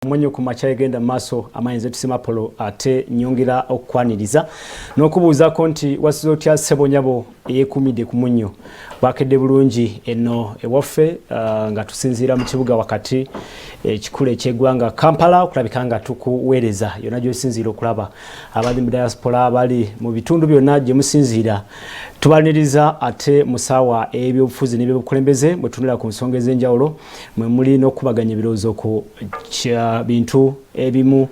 Munyo ku makya egenda mu maaso amayinza tusima polo ate nyongera okukwaniriza n'okubuuzaako nti wasiza otya ssebo nyabo eyeekuumidde ku munnyo. Bwakedde bulungi eno ewaffe nga tusinziira mu kibuga wakati ekikulu eky'eggwanga Kampala okulabika nga tukuweereza yonna gy'osinziira okulaba abali mu diaspora, abali mu bitundu byonna gye musinziira, tubaniriza ate mu ssaawa ey'ebyobufuzi n'ebyobukulembeze mwe tunula ku nsonga ez'enjawulo mwe muli n'okukubaganya ebirowoozo ku bintu ebimu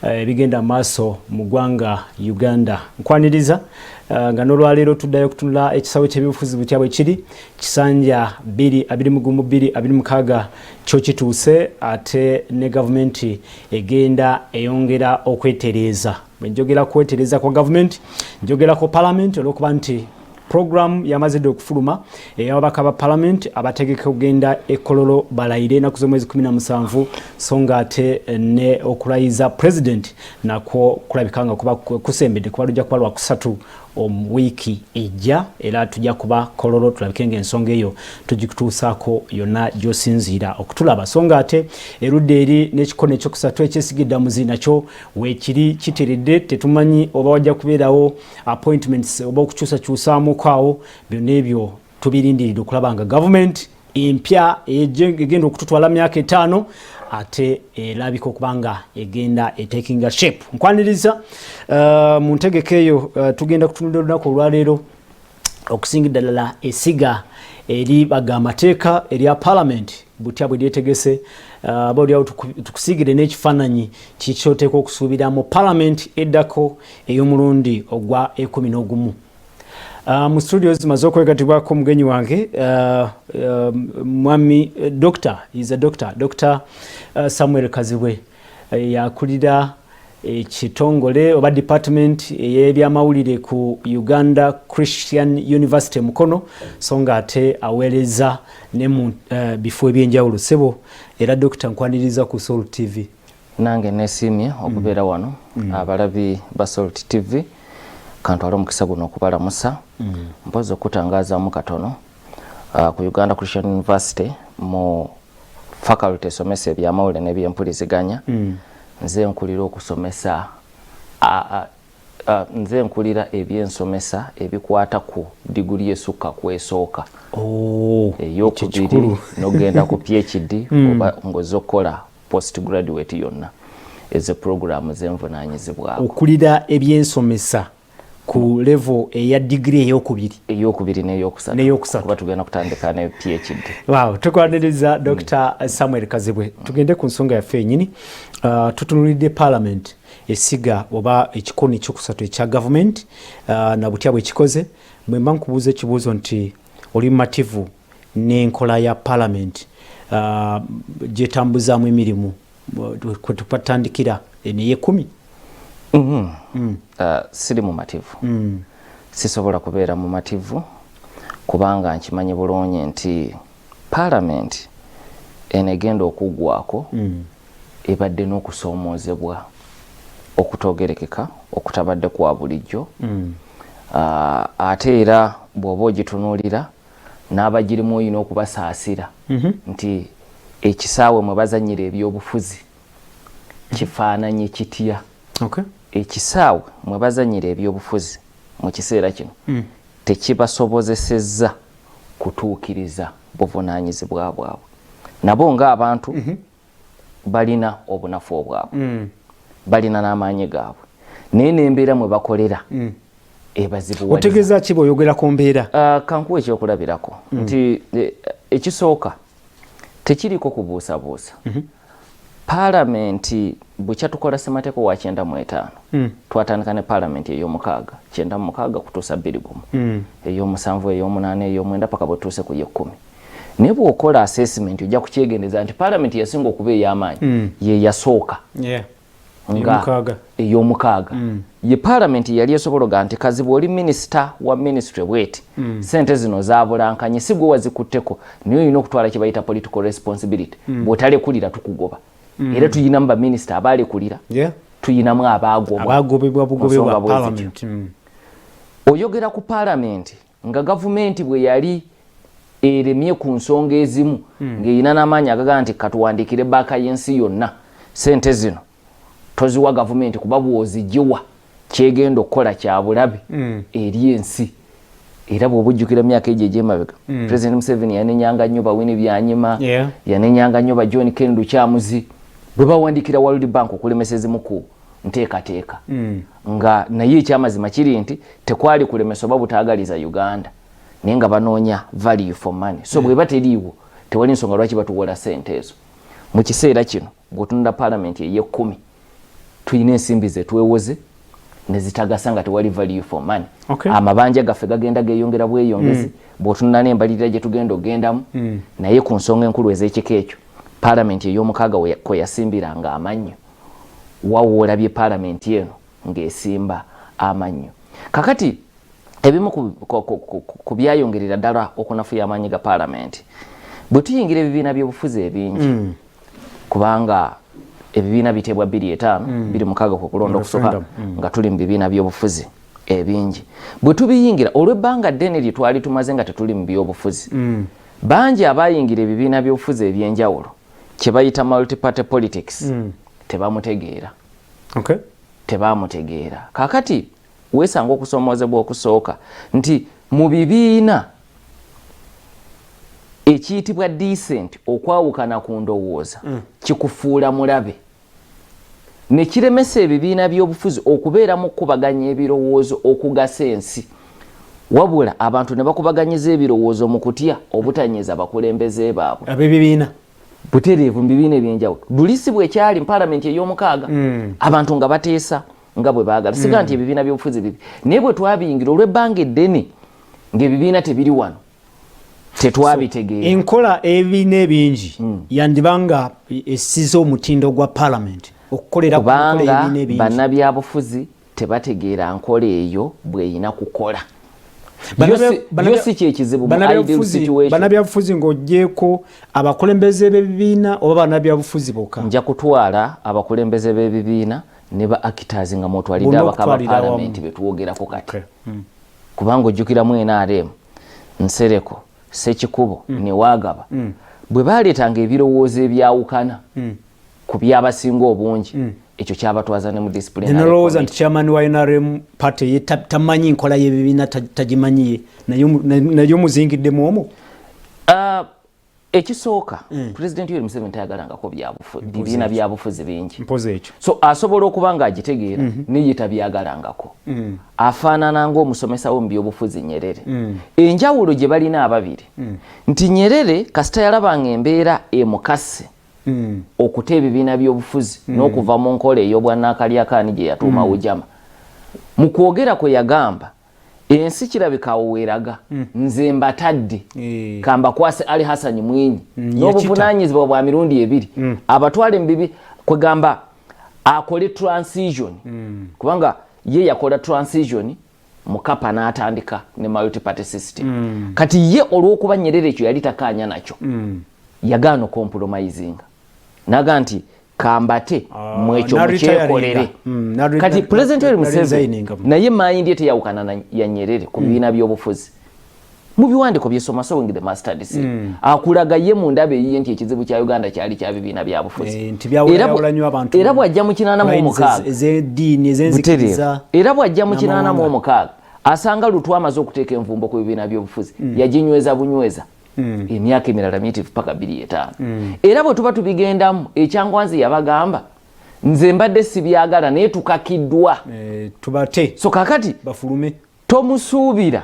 ebigenda maaso mu ggwanga Uganda. Nkwaniriza nga n'olwaleero tuddayo okutunula ekisawo ky'ebyobufuzi butya bwe kiri kisanja 2021 26 kyo kituuse ate ne gavumenti egenda eyongera okwetereeza. Bwe njogera kwetereeza kwa gavumenti, njogera ku palamenti olw'okuba nti program yamaze dda okufuluma ey'ababaka ba palamenti abategeka okugenda e Kololo balayire ennaku z'omwezi 17, so nga ate ne okulayiza president nakwo kulabika nga kuba kusembedde, kuba lujja kuba lwakusatu omu wiiki ejja, era tujja kuba Kololo tulabike ng'ensonga eyo tugikutuusaako yonna gy'osinziira okutulaba. So nga ate erudda eri n'ekikono ekyokusatu ekyesiga eddamuzi nakyo weekiri kiteredde, tetumanyi oba wajja kubeerawo appointments oba okukyusakyusaamuko awo. Byonna ebyo tubirindiridde okulaba nga gavumenti empya egenda okututwala myaka 5 ate erabika okuba nga egenda etakinga shape. Nkwaniriza mu ntegeka eyo. Tugenda kutunulira olunaku olwaleero okusinga ddala esiga eribaga amateeka erya parliament butya bwe lyetegese, aba oliawo tukusiigire n'ekifaananyi kikyoteeka okusuubira mu parliament eddako ey'omulundi ogwa 11. Mu studio zimaze okwegatibwako omugenyi wange, mwami doctor, is a doctor, Dr Samuel Kazibwe, yakulira ekitongole oba department ey'ebyamawulire ku Uganda Christian University Mukono, so nga ate aweereza ne mu bifo ebyenjawulo. Sebo era dokita, nkwaniriza ku Salt TV. Nange nesiimye okubeera wano. Abalabi ba Salt TV, kantwale omukisa guno okubalamusa. Mpozi okutangazaamu katono, ku Uganda Christian University mu faculty esomesa ebyamawulire n'ebyempuliziganya, nze nkulira okusomesa, nze nkulira ebyensomesa ebikwata ku diguli esukka kwesooka. Oh, eyokubiri nogenda ku PhD oba ng'ozza okukola post graduate, yonna ezo programu zenvunanyizibwako. Okulira ebyensomesa ku level eya digiri eyokubiri. Eyokubiri n'eyokusatu. N'eyokusatu. Kuba tugenda kutandika ne PhD. Wow, tukwaniriza Dr Samuel Kazibwe. Tugende ku nsonga yaffe yenyini. Tutunulidde parliament esiga oba ekikono ekyokusatu ekya gavumenti na butya bwe kikoze. Bwe mba nkubuuza ekibuuzo nti oli mumativu n'enkola ya parliament gyetambuzaamu emirimu kwe twatandikira eneyekumi? Siri mumativu. Sisobola kubeera mumativu kubanga nkimanyi bulungi nti paalamenti eno egenda okuggwako ebadde n'okusoomoozebwa okutogerekeka okutabadde kwa bulijjo. Ate era bw'oba ogitunuulira n'abagirimu olina okubasaasira nti ekisaawe mwe bazannyira ebyobufuzi kifaananye kitya. Ekisaawe mwe bazannyira ebyobufuzi mu kiseera kino tekibasobozesezza kutuukiriza buvunaanyizibwa bwabwe. Nabo ng'abantu balina obunafu obwabwe, balina n'amaanyi gaabwe, naye n'embeera mwe bakolera ebazibuwaliza. Otegeeza ki bw'oyogera ku mbeera? Kankuwa ekyokulabirako nti ekisooka tekiriko kubuusabuusa, paalamenti bwe kyatukola ssemateeka owa 95, twatandika ne paalamenti ey'omukaaga, 96 kutuusa 21, ey'omusanvu, ey'omunaana, ey'omwenda, paka bwe tutuuse ku y'ekkumi. Naye bw'okola assessment ojja kukyegendeza nti paalamenti yasinga okuba ey'amaanyi ye yasooka, nga Ey'omukaaga. Ey'omukaaga ye paalamenti yali esobola oga nti Kazibwe oli minisita wa ministry bweti, sente zino zabulankanye, si gwe wazikutteko, naye olina okutwala kye bayita political responsibility. Bw'otalekulira tukugoba. Era tuyinamu baminisita abalekulira, tuyinamu abaagobwa. Abagobebwa bugobebwa. Nsonga bwe zityo. Parliament. Oyogera ku paalamenti nga gavumenti bwe yali eremye ku nsonga ezimu, ng'erina n'amaanyi agagamba nti katuwandiikire banka y'ensi yonna. Sente zino toziwa gavumenti, kuba bw'ozigiwa kyegenda okukola kya bulabe eri ensi. Era bw'oba ojjukira myaka egyo egy'emabega, President Museveni yanenyanga nnyo ba Winnie Byanyima, yanenyanga nnyo ba John Ken Lukyamuzi bwe bawandiikira World Bank okulemesa ezimu ku nteekateeka, nga naye ekyamazima kiri nti tekwali kulemesa oba butaagaliza Uganda, naye nga banoonya value for money. So bweba teriiwo, tewali nsonga lwaki batuwola sente ezo. Mu kiseera kino bw'otunula palamenti ey'ekkumi, tulina ensimbi zetwewoze nezitagasa, nga tewali value for money. Amabanja gaffe gagenda geyongera bweyongezi. Bw'otunula n'embalirira gye tugenda ogendamu, naye ku nsonga enkulu ez'ekika ekyo, palamenti ey'omukaaga kwe yasimbiranga amannyo. Wawoolabye palamenti eno ng'esimba amannyo. Kakati ebimu ku byayongerera ddala okunafuya amaanyi ga palamenti, bwe tuyingira ebibiina by'obufuzi ebingi, kubanga ebibiina biteebwa 25, 26 ku kulonda okusooka, nga tuli mu bibiina by'obufuzi ebingi. Bwe tubiyingira, olw'ebbanga ddene lye twali tumaze nga tetuli mu byobufuzi, bangi abayingira ebibiina by'obufuzi ebyenjawulo kye bayita multiparty politics tebamutegeera. Tebamutegeera. Kakati weesanga okusomoozebwa okusooka nti mu bibiina ekiyitibwa dissent, okwawukana ku ndowooza, kikufuula mulabe, ne kiremesa ebibiina by'obufuzi okubeera mu kukubaganya ebirowoozo okugasa ensi, wabula abantu ne bakubaganyiza ebirowoozo mu kutya obutanyiiza bakulembeze baabwe. Ab'ebibiina. Butereevu mu bibiina ebyenjawulo. Luli si bwekyali mu paalamenti ey'omukaaga, abantu nga bateesa nga bwe baagala. Siga nti ebibiina by'obufuzi bibi, naye bwe twabiyingira olw'ebbanga eddene ng'ebibiina tebiri wano, tetwabitegeera. Enkola ebibiina ebingi yandibanga essiza omutindo gwa parliament okukolera ku nkola kubanga y'ebibiina ebingi. Bannabyabufuzi tebategeera nkola eyo bw'erina kukola. Yo si kyekizibu mu ideal situation. Bannabyabufuzi ng'oggyeeko abakulembeze b'ebibiina oba bannabyabufuzi bokka? Nja kutwala abakulembeze b'ebibiina ne ba actors nga mwotwalidde Bonna abaka ba okutwalira awamu. palamenti betwogerako kati, kubanga ojjukiramu NRM, Nsereko, Sekikubo ne Waagaba bwe baleetanga ebirowoozo ebyawukana ku byabasinga obungi, ekyo kyabatwaza ne mu disciplinary Nolowooza committee. nti chairman wa NRM party ye tamanyi nkola y'ebibiina, tagimanyiye, naye omuzingiddemu omwo? Ah, ekisooka, President Yoweri Museveni tayagalangako bibiina byabufuzi bingi. Mpozi ekyo. So asobola okuba ng'agitegeera, naye tabyagalangako. Afaanana ng'omusomesa we mu byobufuzi Nyerere. Enjawulo gye balina ababiri nti Nyerere kasita yalabanga embeera emukase okuta ebibiina by'obufuzi n'okuva mu nkola ey'obwannaakalyakaani gye yatuuma Ujama, mu kwogera kwe yagamba ensi, kirabika awo weeraga, nze mbatadde, kambakwase Ali Hassan Mwinyi n'obuvunaanyizibwa bwa mirundi ebiri, abatwale mu bibi, kwegamba akole transition, kubanga ye yakola transition Mukapa n'atandika ne multi-party system. Kati ye olw'okuba Nyerere ekyo yali takaanya nakyo, yagaana ocompromisinga, naga nti kambate mwekyo mukyekolere. Kati President Yoweri Museveni naye mind ye teyawukana na ya Nyerere ku bibiina by'obufuzi. Mu biwandiiko byesoma Sowing the Mustard Seed, akulaga ye mu ndaba eyiye nti ekizibu kya Uganda kyali kya bibiina byabufuzi. Eh, nti byawulayawula nnyo abantu Era bw'ajja mu kinaana mu lines omukaaga, ez'eddiini, ez'enzikiriza era bw'ajja mu kinaana mu n'amawanga. omukaaga, asanga Lutwa amaze okuteeka envumbo ku bibiina by'obufuzi, yaginyweza bunyweza emyaka emirala miyitirivu paka 25. Era bwe tuba tubigendamu, ekyangwanzi yabagamba, nze mbadde sibyagala, naye tukakiddwa. Eh, tubate So kakati bafulume. Tomusuubira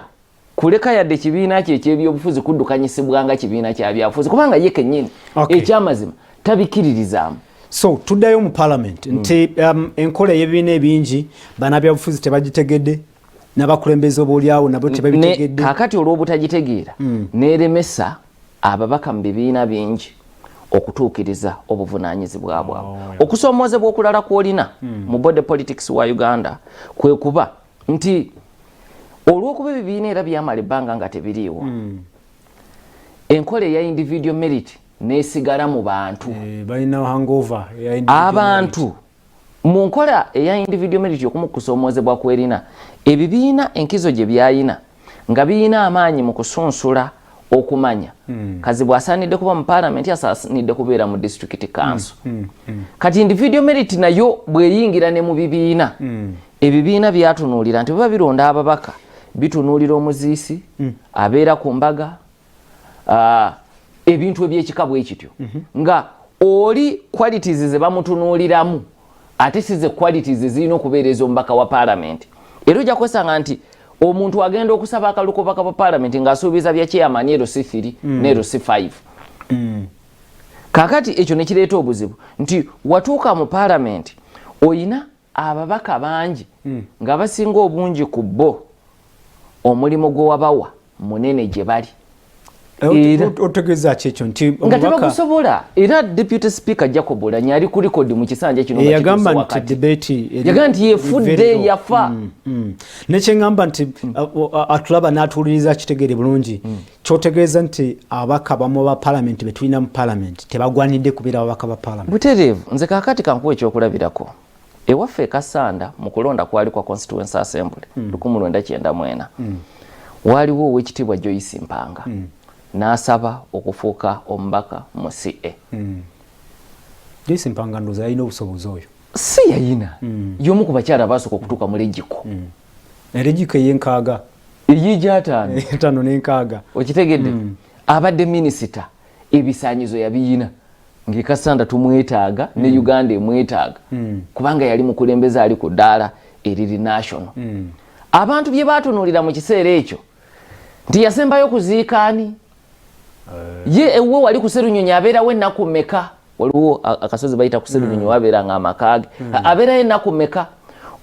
kuleka yadde kibiina kye ekyebyobufuzi kuddukanyisibwa kibiina kya byabufuzi, kubanga ye kennyini ekyamazima tabikiririzaamu. So tuddayo mu parliament nti enkola ey'ebibiina ebingi bannabyabufuzi tebagitegedde, n'abakulembeze oboolyawo nabo tebabitegedde. Kaakati olw'obutagitegeera, neeremesa ababaka mu bibiina bingi okutuukiriza obuvunaanyizibwa bwabwe. Okusoomoozebwa okulala kw'olina mu body politics wa Uganda kwe kuba nti olw'okuba ebibiina era byamala ebbanga nga tebiriiwo, enkola eya individual merit neesigala mu bantu. Eh, balina hangover eya individual Abantu mu nkola eya individual merit, okumu kusomoozebwa kwerina, ebibiina enkizo gye byayina nga biyina amaanyi mu kusunsula okumanya Kazibwe asaanidde kuba mu paalamenti, asaanidde kubeera mu district council. Kati individual merit nayo bweyingira ne mu bibiina, ebibiina byatunuulira nti biba bironda ababaka, bitunuulira omuziisi abeera ku mbaga, ebintu ebyekika bwe kityo, nga oli qualities ze bamutunuuliramu ate si ze qualities ezirina okubeera ez'omubaka wa paalamenti. Era ojja kwesanga nti omuntu agenda okusaba akalulu k'obubaka bwa paalamenti ng'asuubiza bya chairman LC3 ne LC5. Kakati ekyo nekireeta obuzibu nti watuuka mu paalamenti oyina ababaka bangi nga basinga obungi ku bo omulimu gwe wabawa munene gye bali. Era otegeeza ki ekyo nti nga tebagusobola? Era Deputy Speaker Jacob Oulanyah ali ku record mu kisanja kino nga yagamba kituuse nti wakati. Debate yagamba nti yefudde yafa. Nekyeŋŋamba nti atulaba n'atuwuliriza kitegeere bulungi kyotegeeza nti ababaka bamu ba palamenti betulina mu palamenti tebagwanidde kubeera ababaka ba palamenti. Butereevu. Nze kaakati kankuwa ekyokulabirako. Ewaffe e Kasanda, mu kulonda kwali kwa Constituency Assembly 1994, waaliwo Owekitiibwa Joyce Mpanga n'asaba okufuuka omubaka mu CA. Joyce Mpanga ndowooza yalina obusobozi oyo. Si yayina, y'omu ku bakyala abasooka okutuuka mu LegCo. LegCo ey'enkaaga. Ey'egyataano. Etaano n'enkaaga. Okitegedde? Abadde minisita, ebisaanyizo yabiyina, ng'ekasanda tumwetaaga ne Uganda emwetaaga, kubanga yali mukulembeze ali ku ddaala eriri national. Abantu bye baatunuulira mu kiseera ekyo nti yasembayo kuziikaani ye ewuwe wali ku Serunyonyi, abeerawo ennaku meka? Waliwo akasozi bayita ku Serunyonyi, wabeera nga amaka ge, abeerayo ennaku meka?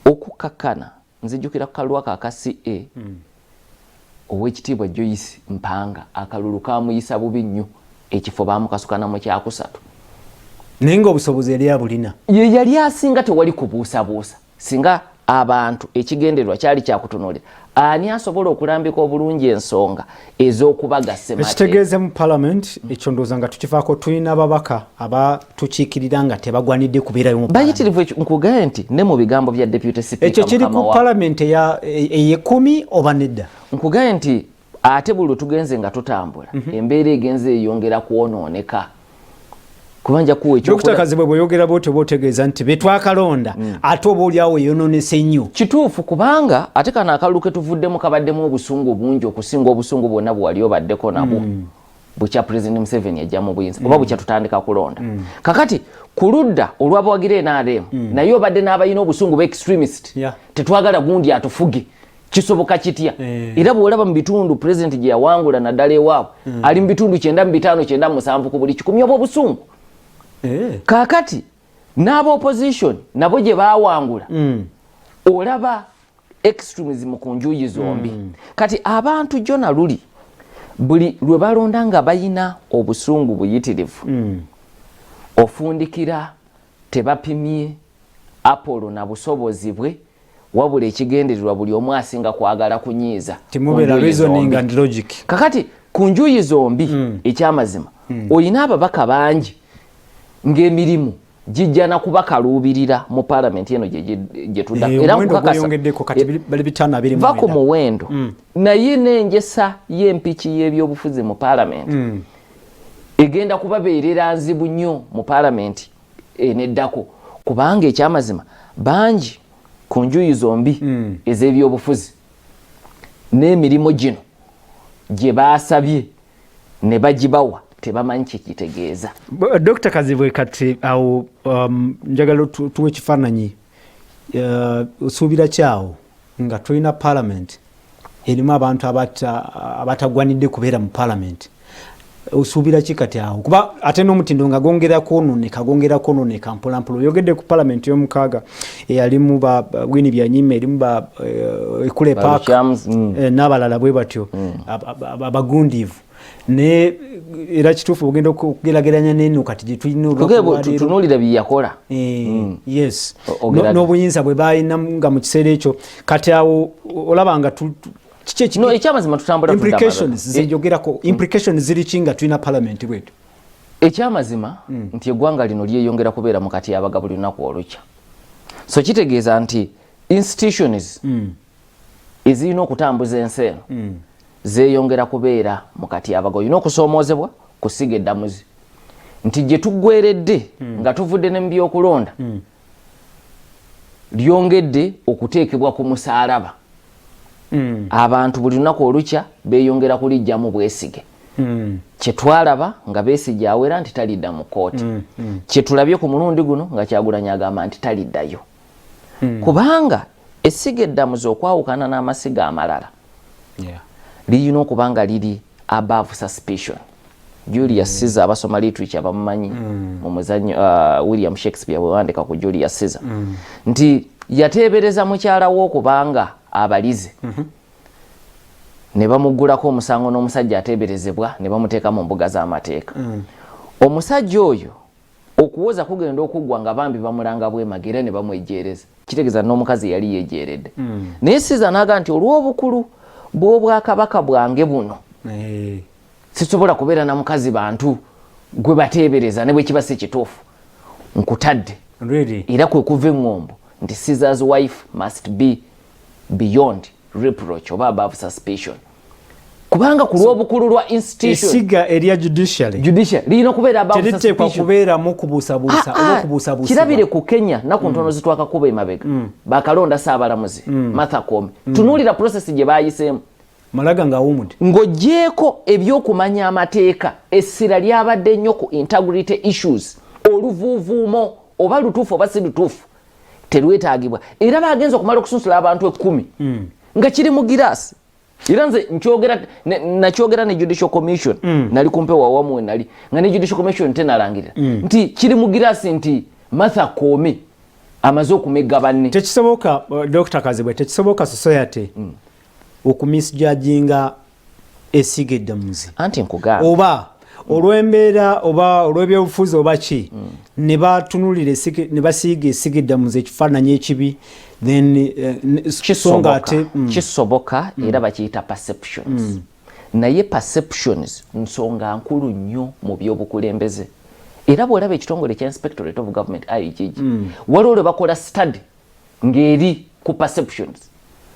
Okukakkana nzijukira ku kalulu ako aka CA, Owekitiibwa Joyce Mpanga akalulu kamuyisa bubi nnyo, ekifo bamukasukana mu kyakusatu. Naye nga obusobozi yali abulina. Ye yali asinga, tewali kubuusabuusa. Singa abantu ekigendererwa kyali kyakutunuulira ani asobola okulambika obulungi ensonga ez'okubaga ssemateeka. Ekitegeeza mu parliament ekyo ndowooza nga tukivaako, tulina ababaka abatukiikirira nga tebagwanidde kubeerayo mu parliament. Bayitirivu. Ekyo nkugaye nti ne mu bigambo bya Deputy Speaker Ekyo kiri mukama ku parliament ey'ekumi oba nedda? Nkugaye nti ate buli lwe tugenze nga tutambula, embeera egenze eyongera kwonooneka, kuba nja kuwa Dr Kazibwe, bweyogera bwotyo bwotegeeza nti betwakalonda ate oba oliawo eyononese nnyo. Kituufu, kubanga ate kano akalulu ke tuvuddemu kabaddemu obusungu bungi okusinga obusungu bwonna bwe wali obaddeko nabwo bukya President Museveni ajja mu buyinza oba bukya tutandika kulonda. Kakati ku ludda olw'abawagira NRM naye obadde n'abalina obusungu ba extremist, tetwagala gundi atufuge, kisoboka kitya? Era bw'olaba mu bitundu President gye yawangula naddala ewaabwe, ali mu bitundu 95, 97 ku buli 100 oba obusungu. Kaakati n'aba opposition nabo gye baawangula, olaba extremism ku njuyi zombi. Kati abantu jona luli buli lwe balonda nga bayina obusungu buyitirivu, ofundikira tebapimye Apollo na busobozi bwe, wabula ekigendererwa buli omu asinga kwagala kunyiiza Timubeera ku njuyi reasoning zombi. and logic. Kakati ku njuyi zombi, ekyamazima oyina ababaka bangi ng'emirimu gijja na kubakaluubirira mu paalamenti eno gye tudda. Era omuwendo gweyongeddeko kati bali bitaano abiri mu Va ku mwenda. muwendo, naye n'enjesa y'empiki y'ebyobufuzi mu paalamenti egenda kubabeerera nzibu nnyo mu paalamenti eneddako, kubanga ekyamazima bangi ku njuyi zombi ez'ebyobufuzi n'emirimu gino gye baasabye ne bagibawa tebamanyi kyekitegeeza. Dr Kazibwe, kati awo njagala tuwe ekifaananyi. Osuubira kyawo nga tulina parliament erimu abantu abatagwanidde kubeera mu parliament, osuubira ki kati awo? Kuba ate n'omutindo nga gwongera kwononeka, gwongera kwononeka mpolampola. Oyogedde ku parliament y'omukaaga eyalimu ba Winnie Byanyima, erimu ba Ekule Park n'abalala bwe batyo, abagundiivu. Naye era kituufu ogenda okugerageranya neno kati gyetulina? Tunuulira byeyakola. Yes, n'obuyinza bwe balina nga mu kiseera ekyo. Kati awo olaba nga kiki? Ekyamazima tutambula Implications zenjogerako, implications ziri ki nga tulina parliament bwetu? Ekyamazima nti eggwanga lino lyeyongera kubeera mu kati abaga buli lunaku olukya. So kitegeeza nti institutions ezirina okutambuza ensi eno. Zeeyongera kubeera mu katyabaga. Olina okusoomoozebwa kusiga eddamuzi nti gye tuggweredde nga tuvudde ne mu byokulonda, lyongedde okuteekebwa ku musaalaba. Abantu buli lunaku olukya beeyongera kulijjamu bwesige. Kyetwalaba nga Besigye awera nti talidda mu kooti, kyetulabye ku mulundi guno nga Kyagulanyi agamba nti taliddayo, kubanga essiga eddamuzi, okwawukana n'amasiga amalala, lirina okuba nga liri above suspicion. Julius Caesar, abasoma literature bamumanyi, mu muzannyo William Shakespeare bwewandika ku Julius Caesar, nti yateebereza mukyala we okubanga abalize, ne bamuggulako omusango n'omusajja ateeberezebwa, ne bamuteeka mu mbuga z'amateeka. Omusajja oyo okuwoza kugenda okuggwa nga bambi bamulanga bwemage era ne bamwejeereza. Kitegeeza n'omukazi yali yejeeredde. Naye Caesar n'aga nti olw'obukulu bw'obwakabaka bwange buno, sisobola kubeera na mukazi bantu gwe bateebereza, ne bwe kiba si kituufu, nkutadde. Really? Era kwe kuva eŋŋombo nti "Caesar's wife must be beyond reproach" oba above suspicion, kubanga ku lw'obukulu lwa institution. Essiga erya judiciary judiciary lirina okubeera above teriteekwa suspicion. Kubeeramu kubuusabuusa Ah, oba ah, okubuusabuusibwa. Kirabire ku Kenya, naku ntono zitwakakuba emabega, bakalonda saabalamuzi Martha Koome. Tunuulira process gye bayiseemu. Malaga ng'awumudde. Ng'oggyeeko ebyokumanya amateeka, essira lyabadde nnyo ku integrity issues. Oluvuuvuumo oba lutuufu oba si lutuufu terwetaagibwa. Era bagenza okumala okusunsula abantu 10 nga kiri mu giraasi. Era nze nkyogera nakyogera ne Judicial Commission, nali kumpewo awamu we nali nga ne Judicial Commission tenalangirira nti kiri mu giraasi nti Martha Koome amaze okumegga banne. Tekisoboka, Dr Kazibwe, tekisoboka society okumisjudginga essiga eddamuzi Anti nkugamba, oba olw'embeera oba olw'ebyobufuzi oba ki, ne batunulira ne basiiga essiga eddamuzi ekifaananyi ekibi, then so nga ate Kisoboka. Era bakiyita perceptions. Naye perceptions nsonga nkulu nnyo mu byobukulembeze. Era bw'olaba ekitongole ekya Inspectorate of Government, IGG, waliwo lwe bakola study ng'eri ku perceptions.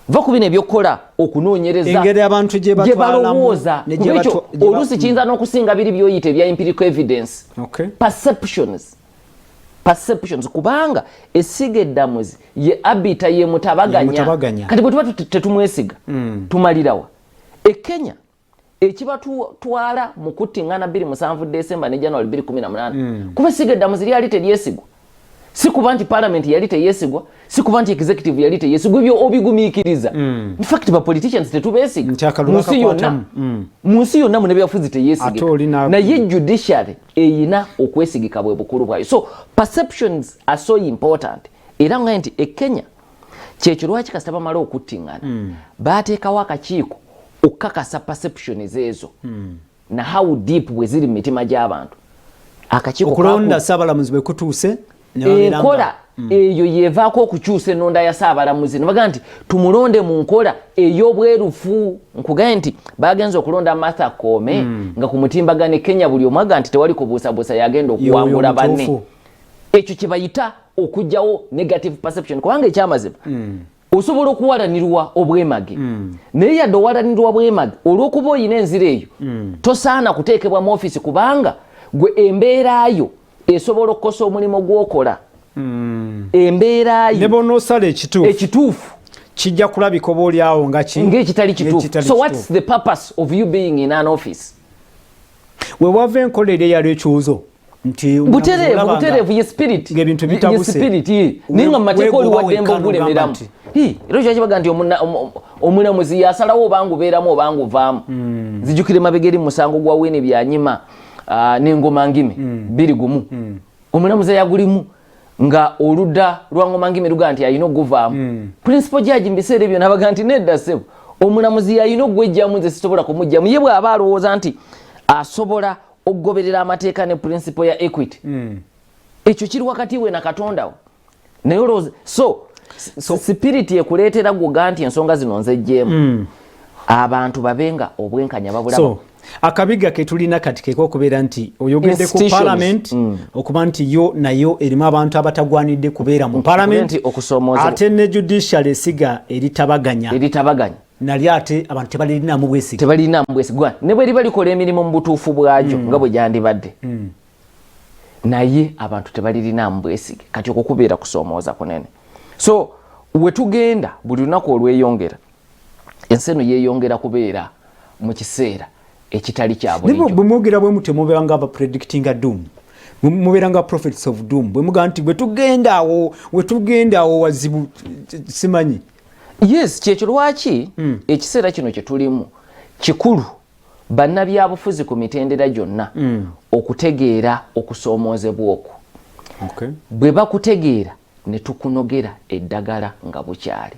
Va ku bino ebyokukola okunoonyereza, engeri abantu gye gye batwalamu balowooza ne gye kuba ekyo oluusi kiyinza n'okusinga biri byoyita ebya empirical evidence. Perceptions, kubanga essiga eddamuzi ye arbiter, ye mutabaganya. Ye mutabaganya. Kati bwe tuba tetumwesiga, tumalirawa? E Kenya ekibatwala mu kuttiŋŋana 27 Desemba ne January 2018, kuba essiga eddamuzi lyali teryesigwa. Si kuba nti parliament yali teyesigwa, si kuba nti executive yali teyesigwa, ebyo obigumiikiriza. In fact, ba politicians tetubeesiga Nti akalulu mu nsi yonna. akakwatamu. Mu nsi yonna munebyafuzi Ate teyesigika, naye judiciary eyina okwesigika, bwe bukulu bwayo. So perceptions are so important. Era nga nti e Kenya kyekyo lwaki kasita bamala okuttiŋŋana, bateekawo akakiiko okukakasa perceptions ezo na how deep bwe ziri mu mitima gy'abantu. Akakiiko okulonda ssaabalamuzi bwe kutuuse ne babeera enkola eyo yevaako okukyusa ennonda ya ssaabalamuzi, nebagaa nti tumulonde mu nkola ey'obwerufu. Nkugaye nti bagenza okulonda Martha Koome nga ku mutimbagano e Kenya buli omu aga nti tewali kubuusabuusa yagenda okuwangula Y'oyo banne. mutuufu. Ekyo kye bayita okugyawo negative perception, kubanga ekyamazima osobola okuwalanirwa obwemage, naye yadde owalanirwa bwemage, olw'okuba oyina enzira eyo, tosaana kuteekebwa mu ofiisi, kubanga gwe embeerayo esobola okukosa omulimu gw'okola, embeerayo. Ne bonoosala ekituufu, ekituufu kijja kulabika oba oliawo nga ki ng'ekitali kituufu. Ng'ekitali So what's kituufu. the purpose of you being in an office? We wava enkola eri eyali ekyuzo nti Butereevu. olaba Butereevu ye spirit ng'ebintu ye bitabuse. spirit, ye. Naye nga mu mateeka oli Weegoba waddembe wekka n'ogamba ogulemeramu. nti- Era ekyo kibaga nti omulamuzi yasalawo obanga obeeramu obanga ovaamu. Nzijukire mabega eri musango gwa Winnie Byanyima n'Engoma Ngime 21, omulamuzi ayagulimu nga oludda lwa Ngoma Ngime lugaa nti alina oguvaamu. Principal judge mu biseera ebyo nabaga nti nedda ssebo, omulamuzi yalina ogwejjamu, nze sisobola kumugjamu. Ye bw'aba alowooza nti asobola okugoberera amateeka ne principle ya equity, ekyo kiri wakati we na Katonda we. Naye olowooza so spirit ekuleetera gwoga nti ensonga zino nzejjeemu, abantu babe nga obwenkanya babulaba. So akabiga ketulina kati keka okubeera nti oyogedde ku Institutions. parliament, okuba nti yo nayo erimu abantu abatagwanidde kubeera mu parliament, Nti okusoomooza ate ne judicial esiga eritabaganya. Eritabaganya. Nali ate abantu tebalirinamu bwesige, tebalirinamu bwesige ne bwe liba likola emirimu mu butuufu bwagyo nga bwe gyandibadde, naye abantu tebalirinamu bwesige. Kati okwo kubeera kusoomooza kunene. So we tugenda buli lunaku olweyongera, ensi eno yeeyongera kubeera mu kiseera ekitali kya bulijjo. Bwe mwogera bwe mutyo, mubeera nga abapredictinga doom, mubeera nga prophets of doom, bwe mugamba nti bwe tugenda awo, we tugenda awo wazibu, simanyi. Yes, kyekyo lwaki ekiseera kino kye tulimu kikulu bannabyabufuzi ku mitendera gyonna okutegeera okusoomoozebwa okwo. Bwe bakutegeera ne tukunogera eddagala nga bukyali,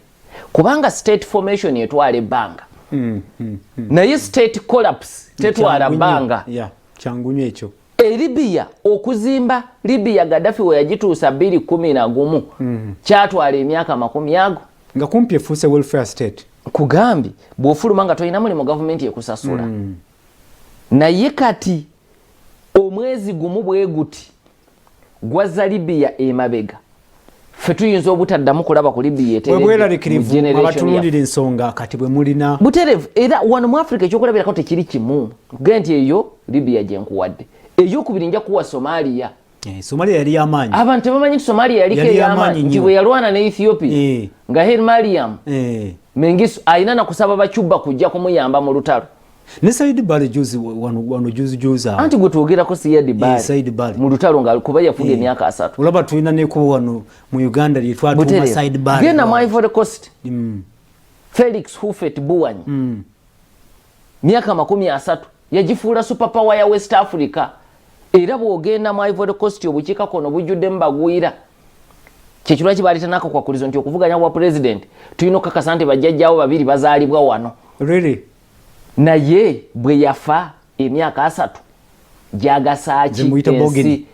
kubanga state formation etwala ebbanga, naye state collapse tetwala bbanga. Kyangu nnyo ekyo. E Libya, okuzimba Libya Gaddafi we yagituusa 2011, kyatwala emyaka 20 ago. Nga kumpi efuuse welfare state. Kugambye, bw'ofuluma nga tolina mulimu, gavumenti ekusasula. Naye kati omwezi gumu bwe guti gwazza Libya emabega, ffe tuyinza obutaddamu kulaba ku Libya. Bweraliikirivu abatunuulira ensonga kati bwe mulina. Buterevu. Era wano mu Africa ekyokulabirako tekiri kimu. Kuge nti eyo Libya gyenkuwadde, eyokubiri nja kuwa Somalia. Somalia yali yamaanyi. Abantu tebamanyi nti Somalia yaliko eyamaanyi, nti bwe yalwana ne Ethiopia nga Haile Mariam Mengistu alina nakusaba Bacuba kujja kumuyamba mu lutalo. Ne Said Barre juzi wano, wano juzi juzi awo. Anti gwe twogerako Siad Barre. Said Barre. Mu lutalo nga kuba yafuga emyaka 30. Olaba tulina nekubo wano mu Uganda lye twatuuma Said Barre. Genda mu Ivory Coast. Felix Houphouët Boigny. Myaka 30 yagifuula super power ya West Africa. Era bw'ogenda mu Ivory Coast, obukiika kono bujjuddemu bagwira. Kyekirwa kibaleeta n'akakwakulizo nti okuvuganya kwa president tulina okukakasa nti bajjajjaawo babiri bazaalibwa wano. Really? Naye bwe yafa emyaka 30 gyagasaaki? Ensi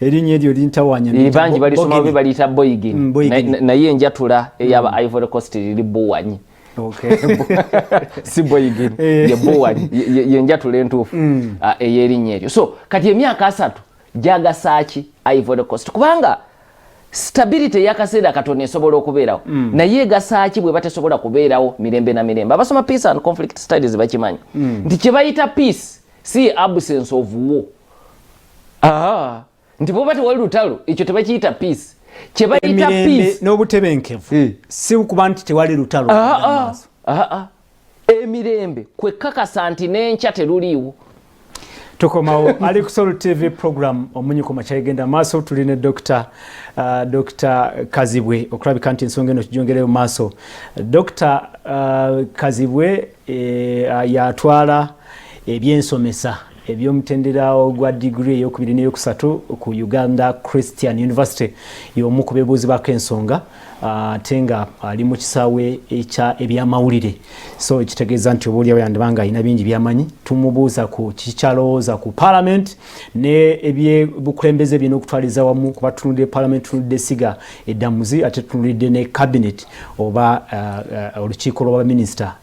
erinnya eryo lintawanya. Bangi balisoma bubi, baliyita Boyigin, naye enjatula eyaba Ivory Coast liri Buwanyi, si Boyigin, ye Buwanyi yenjatula entuufu ey'erinnya eryo. So kati emyaka 30 gyagasaaki Ivory Coast? Kubanga stability ey'akaseera katono esobola okubeerawo, naye egasaaki bwe batesobola kubeerawo mirembe na mirembe? Abasoma peace and conflict studies bakimanyi nti kye bayita peace si absence of war. Aha. Nti bwoba tewali lutalo, ekyo tebakiyita peace. Kye bayita peace n'obutebenkevu si kuba nti tewali lutalo. Emirembe kwekakasa nti n'enkya teruliiwo. Tukomawo ali ku Salt TV program Omunyu ku Makya egenda maaso. Tuli ne Dr. Kazibwe okulabika nti ensonga eno kijongereyo maaso. Dr. Kazibwe yatwala ebyensomesa ebyomutendera ogwa digiri eyokubiri neyokusatu ku Uganda Christian University, y'omu ku beebuuzibwako ensonga, ate nga ali mu kisaawe ekya ebyamawulire. So kitegeeza nti oba oliawo yandibanga alina bingi byamanyi. Tumubuuza ku kikyalowooza ku parliament ne ebyebukulembeze byina okutwaliza wamu, kuba tutunulidde parliament, tutunulidde essiga eddamuzi, ate tutunulidde ne cabinet oba olukiiko lw'abaminisita,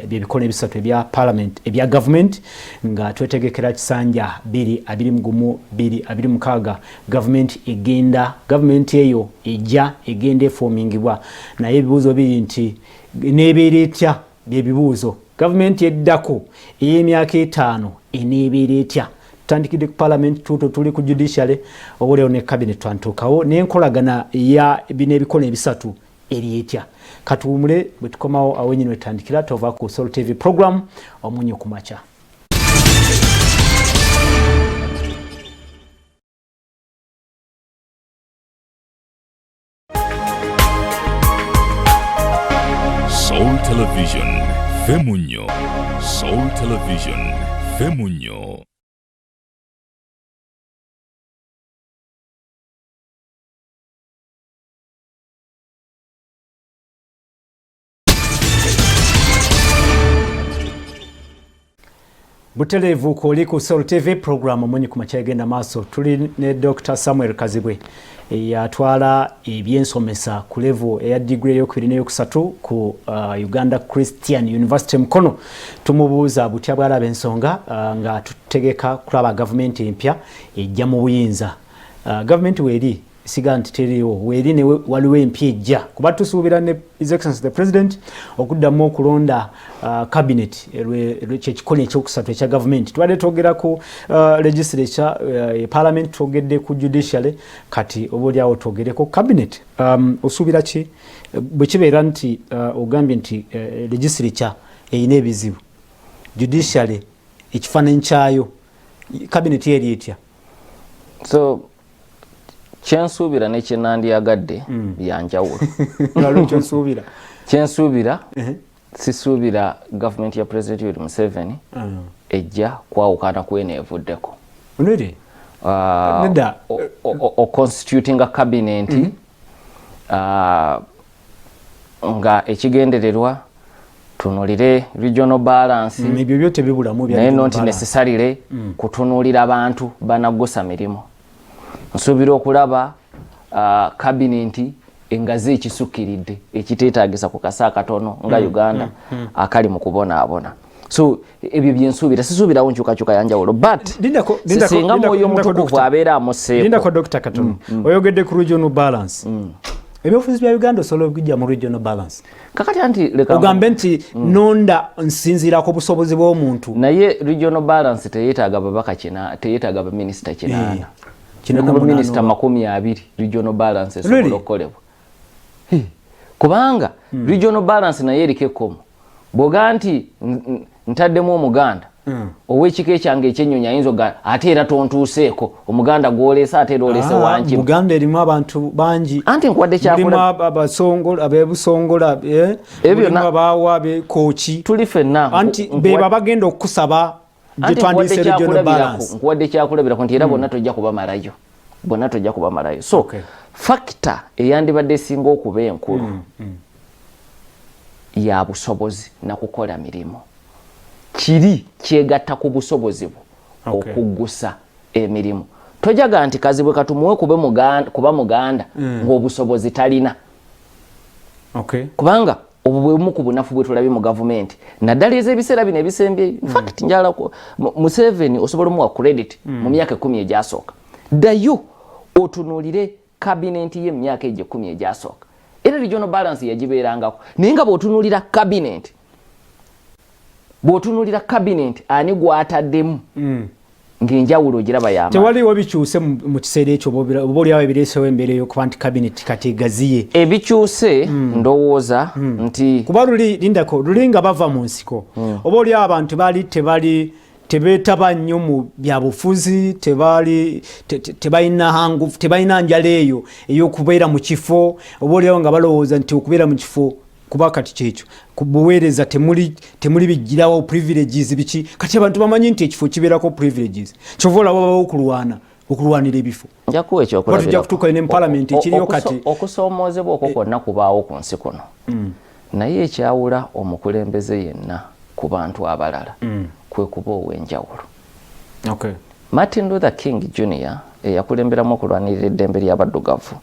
byebikono ebisatu ebya parliament, ebya government, nga twetegekera kisanja 2021 2026. Gavumenti egenda, gavumenti eyo ejja egenda efoomingibwa, naye ebibuuzo biri nti neebeera etya? Byebibuuzo, gavumenti eddako ey'emyaka 5 eneebeera etya? Tutandikidde ku parliament, tuto tuli ku judiciary, oba ne cabinet twantuukawo, n'enkolagana ya bino ebikono ebisatu eri etya? Katuwumule, bwe tukomawo awo nyini wetandikira. Tova ku Sol TV program Omunyu ku Makya. Soul Television, Femunyo. Soul Television, Femunyo. Butereevu kwoli ku Sol TV program Omunyi ku Makya egenda maaso. Tuli ne Dr. Samuel Kazibwe, yatwala ebyensomesa ku level eya digiri eyokubiri neyokusatu ku Uganda Christian University Mukono. Tumubuuza butya bwalaba ensonga nga tutegeka kulaba gavumenti empya ejja mu buyinza. Gavumenti weeri Siga nti teriiwo, weeri ne waliwo empya ejja, kuba tusuubira ne His Excellency the President okuddamu okulonda cabinet kyekikolo ekyokusatu ekya gavumenti. Tubadde twogera ku legislature, parliament, twogedde ku judiciary, kati oba oliawo twogereko cabinet. Osuubira ki bwe kibeera nti ogambye nti legislature erina ebizibu, judiciary ekifaananyi kyayo, cabinet eri etya? So kyensuubira nekyenandyagadde byanjawulo. Kyensuubira? Kyensuubira, sisuubira gavumenti ya President Yoweri Museveni ejja kwawukana kweno evuddeko. Really? Nedda. Oconstitutinga cabinet nga ekigendererwa tunulire regional balance. Ebyo byo tebibulamu. Naye not necessarily kutunuulira abantu banagusa mirimu. Nsuubira okulaba cabinet engazi ekisukkiridde ekiteetagisa ku kasa akatono nga Uganda akali mu kubonaabona. So ebyo byensuubira, sisuubirawo nkyukakyuka yanjawulo, but singa Mwoyo Omutukuvu abeera amuseeko. Lindako, Dokita, katono. Oyogedde ku regional balance. Ebyobufuzi bya Uganda osobola okujja mu regional balance? Kakati anti leka ogambe nti nonda nsinziira ku busobozi bw'omuntu. Naye regional balance teyeetaaga babaka kina, teyeetaaga baminisita 80. 88. Baminisita 20, regional balance esobola Really? okukolebwa. Kubanga regional balance naye eriko ekkomo. Bw'ogaa nti ntaddemu Omuganda ow'ekika ekyange ekyennyonyi, ayinza oga ate era tontuuseeko Omuganda gw'oleese, ate era oleese Ah, wanki. Buganda erimu abantu bangi. Anti nkuwadde Mulimu kyakula Abasongola, abebusongola, Ebyo mulimu abawa abekooki. Tuli ffenna. Anti beba bagenda okukusaba gye Anti twandiyise nkuwadde regional kyakulabirako. balance. Nkuwadde kyakulabirako nti era bonna tojja kubamalayo, bonna tojja kubamalayo. So factor eyandibadde esinga okuba enkulu ya busobozi nakukola mirimu. Kiri kyegatta ku busobozi bwo okuggusa emirimu. Tojaga nti Kazibwe katumuwe kube muganda, kuba Muganda ng'obusobozi talina. Kubanga obwo bwebumu ku bunafu bwe tulabye mu gavumenti, naddala ez'ebiseera bino ebisembyeyo. In fact, njala Museveni osobola omuwa credit mu myaka 10 egyasooka. Ddayo otunuulire kabinenti ye mu myaka egyo 10 egyasooka, era regional balance yagibeerangako. Naye nga bw'otunuulira kabinenti, bw'otunuulira kabinenti ani gw'ataddemu, ng'enjawulo ogiraba y'amaanyi. Tewaliwo bikyuse mu kiseera ekyo, oba oliawo ebireesewo embeera ey'okuba nti cabinet kati egaziye? Ebikyuse, ndowooza nti Kuba luli, lindako, luli nga bava mu nsiko, oba oliawo abantu baali tebali tebeetaba nnyo mu byabufuzi, tebali tebalina hangufu, tebalina njala eyo ey'okubeera mu kifo. Oba oliawo nga balowooza nti okubeera mu kifo, kuba kati kyekyo ku buweereza temuli bijjirawo privileges biki. Kati abantu bamanyi nti ekifo kibeerako privileges, kyova olaba babawo okulwana, okulwanira ebifo. Nja kuwa Kuba tujja kutuuka ne mu parliament ekiriyo kati. Okusoomoozebwa okwo kwonna kubaawo ku nsi kuno, naye ekyawula omukulembeze yenna ku bantu abalala kwe kuba ow'enjawulo. Martin Luther King Jr, eyakulemberamu okulwanirira eddembe ly'abaddugavu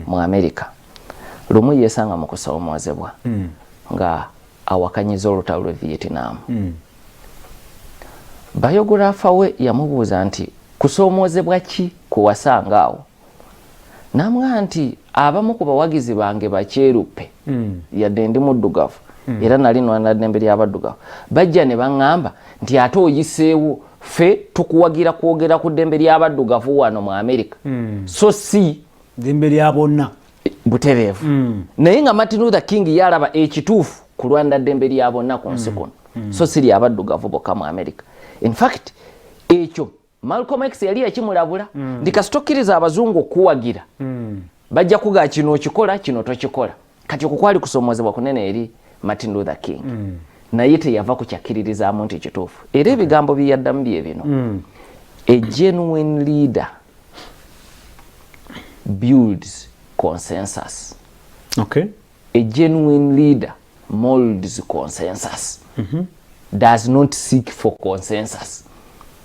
mu America, lumu yeesanga mu kusoomoozebwa nga awakanyiza olutalo lwe Vietnam. Biographer we yamubuuza nti, "Kusoomoozebwa ki kwe wasanga awo?" Namugamba nti, "Abamu ku bawagizi bange bakyeruppe, yadde ndi muddugavu era nali nwana ddembe ly'abaddugavu, bajja ne baŋŋamba nti ate oyiseewo, ffe tukuwagira kwogera ku ddembe ly'abaddugavu wano mu Amerika, so si ddembe lya bonna." Butereevu. Naye nga Martin Luther King yalaba ekituufu kulwanira ddembe lya bonna ku nsi kuno, so si lyabaddugavu bokka mu America. In fact, ekyo Malcolm X yali yakimulabula nti kasita okkiriza abazungu okuwagira, bajja kugaa kino okikola, kino tokikola. Kati okwo kwali kusomoozebwa kunene eri Martin Luther King, naye teyava ku kyakkiririzaamu nti kituufu. Era ebigambo bye yaddamu bye bino: "A genuine leader builds consensus. A genuine leader molds consensus, does not seek for consensus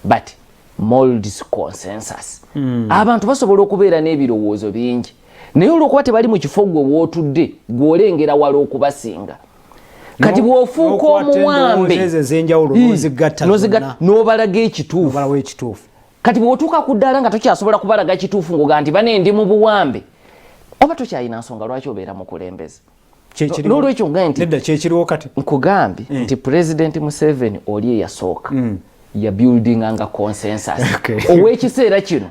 but molds consensus." Abantu basobola okubeera n'ebirowoozo bingi, naye olwokuba tebali mu kifo gwe wootudde, gw'olengera wala okubasinga. Kati bw'ofuuka N'okwata omuwambe endowooza ezo ez'enjawulo n'ozigatta zonna. N'obalaga ekituufu. Obalawo ekituufu. Kati bw'otuuka ku ddaala nga tokyasobola kubalaga kituufu, ng'oga nti bane ndi mu buwambe. Oba tokyalina nsonga lwaki obeera mukulembeze. Nolwekyo ngambe nti nedda, kyekiriwo kati. Nkugambye nti President Museveni oli eyasooka ya buildinganga consensus. Ow'ekiseera kino